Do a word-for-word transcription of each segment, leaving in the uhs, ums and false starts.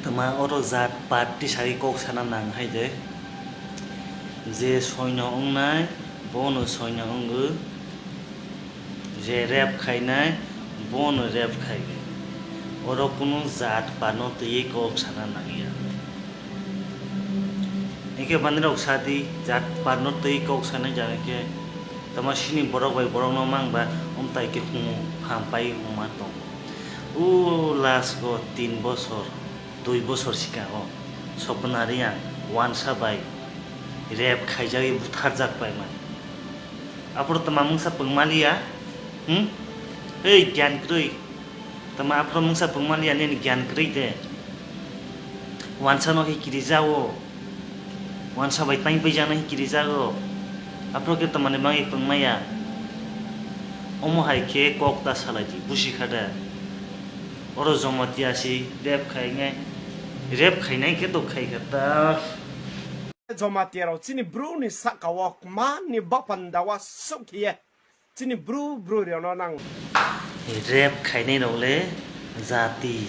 Tama oro jat party sagwi kok sana nang hai de. Je soino wngnai, bono soino wngwi. Je rep khainai, bono rep khaiwi. Oro kunu jat patno twiwi kok sana nangya. Hingke mandirok sadi, jat patno twiwi kok sanai jani khe, tama sini borok bai borokno mang ba, umtai khe humo, hampai huma tong. O last go tin bosor, dui bosor sikang o Sopna Reang wansa bai rep khaijagwi butharjak paimani. Aphuru tama mungsa pungmaliya? Hmm? Hei, gyan kwrwi. Tama aphuru mungsa pungmaliya nini gyan kwrwi de. Wansa no hi kiri jago. Wansa bai tang pai jana hi kiri jago. Aphuru khe tama ni bangwi pungmaya. Omo hai khe kok ta salai di, busi kha de. Oro Jamatia si rep khainai, rep khainai khe to khai kha ta. Jamatia rok chini bru ni saka o kma ni bapanda wa suk khiye chini bru bru riono nang. Rep khainai rok le jati,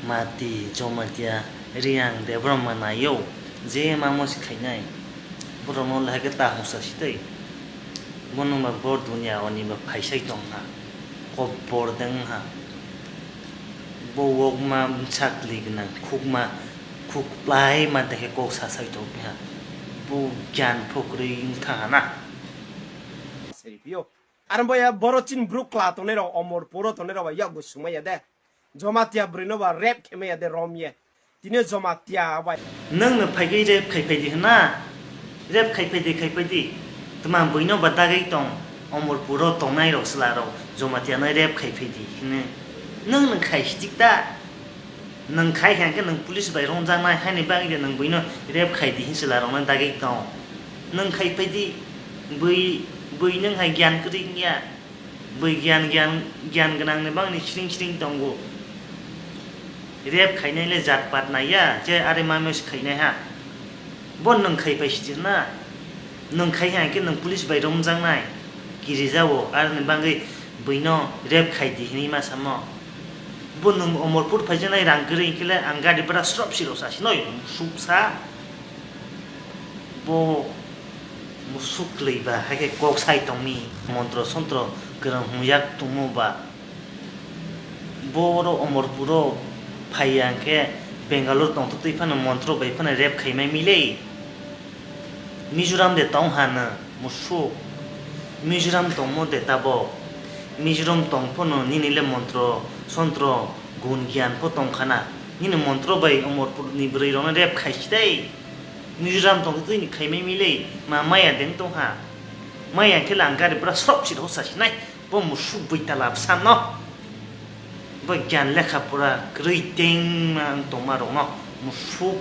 mati, Jamatia, Reang, Debbarma naio, je mamo si khainai. Borok no le hai khe ta hongsa si tei. Bono ba bo dunia oni ba phaisai tong ha, kobor deng ha. Bo wokma bwsa kwlwi gwnang, khukma, khuk plai ma dekhe kok sasai tong piha. Bo gyan pho kwrwi wng tha hana. Seri pio. Aro boya boro chini bru kla tongnai rok, omor puro tongnai rok ba yak bo sumaya de. Jamatia bwrwi no ba rep khe maya de rom ye. Tini Jamatia bai. Nwng no phai khe rep khai phai di hwna. Rep khai phai di, khai phai di. Tma bwino ba dagwi tong, omor puro tongnai rok chwla rok Jamatia no rep khai phai di hwno. Nwng no khai sijik ta. Nwng khai kha khe nwng police bai romjaknai, haini bagwi de nwng buino rep khai di hin chwla rokno dagwi tong. Nwng khai phai di, bui, bui nwng hai gyan kwrwi wngya. Bui gyan, gyan, gyan gwnang ni bagwi sring sring tongo. Rep khainai le jat pat naiya, je are mame se khainai ha. Bo nwng khai phai sijik na. Nwng khai kha khe nwng police bai romjaknai. Kiri jao, aroni bagwi buino rep khai di hinwi ma samo. Bo nwng Omorpur phaijaknai rang kwrwi hwnkhe le ang gari bwra srop siro sa sinoi suksa. Bo musuk kwlwi ba, hai khe kok sai tongmi, montro sontro kwrwng hwnyak tongmo ba. Bo oro Omorpuro phaiya hwnkhe Bangalore tongtwtwi phano montro bai phano rep khaimai milei. Mizoram de tong hano musuk. Mizoram tongmo de tabok. Mizoram tong phano nini le montro sontro gun gyan pho tong khana. Nini montro bai Omorpur ni bwrwi rokno rep khai si tei. Mizoram tong twi ni khaimai milei ma maya deng tong ha. Maya khe lang gari bwra srop siro sa sinai. Bo musuk bui tala bwsa no. Bo gyan lekha pora kwrwi teng ma wng tongma rok no. Musuk,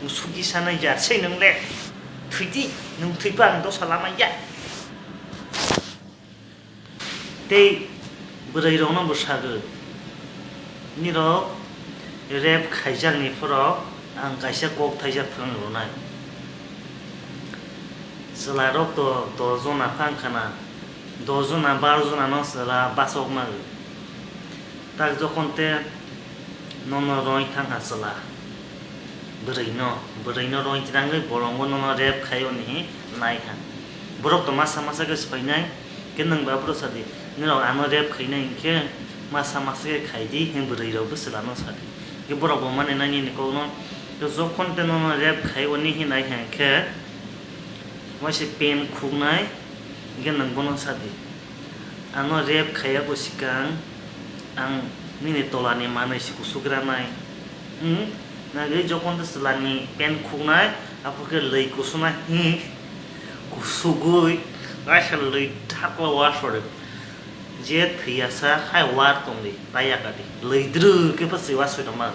musuk di sana ya sei nwng le. Thwi di, nwng thwi pa ang dosa lama ya. Tei bwrwi rok no bo sagwi. Nirok rep khaijak ni phoro ang kaisa kok thaijak phwrwng rwnai. Chwla rok to dos jona phang khana. Dos jona, baro jona no chwla bachok magi. Tak jokhon te nono roi thang ha chwla. Bwrwi no, bwrwi no roi tinangwi bolongo nono rep khai oni hi nai kha. Borok to masa masa khe swphainai, khe nwng ba bwrwi sadi, nirok ano rep khainai hinkhe masa masa khe khai di, hin bwrwi rok bwswla no sadi. Khe borok bo mani nani ni kok no, khe jokhon te nono rep khai oni hi nai kha hinkhe, waisa pen khuknai, hinkhe nwng bono sadi. Ano rep khaiya bo swkang, ang nini tola ni manwi se kusuk ranai. Hmm? Nagwi jokhon to chwla ni pen khuknai, aphuru khe lwi kusuna hi kusugwi, kaisa lwi thakla wa sori. Je thwiya sa khai war tongdi, taiya kadi. Lwi dru khe pha se wa soi tongma.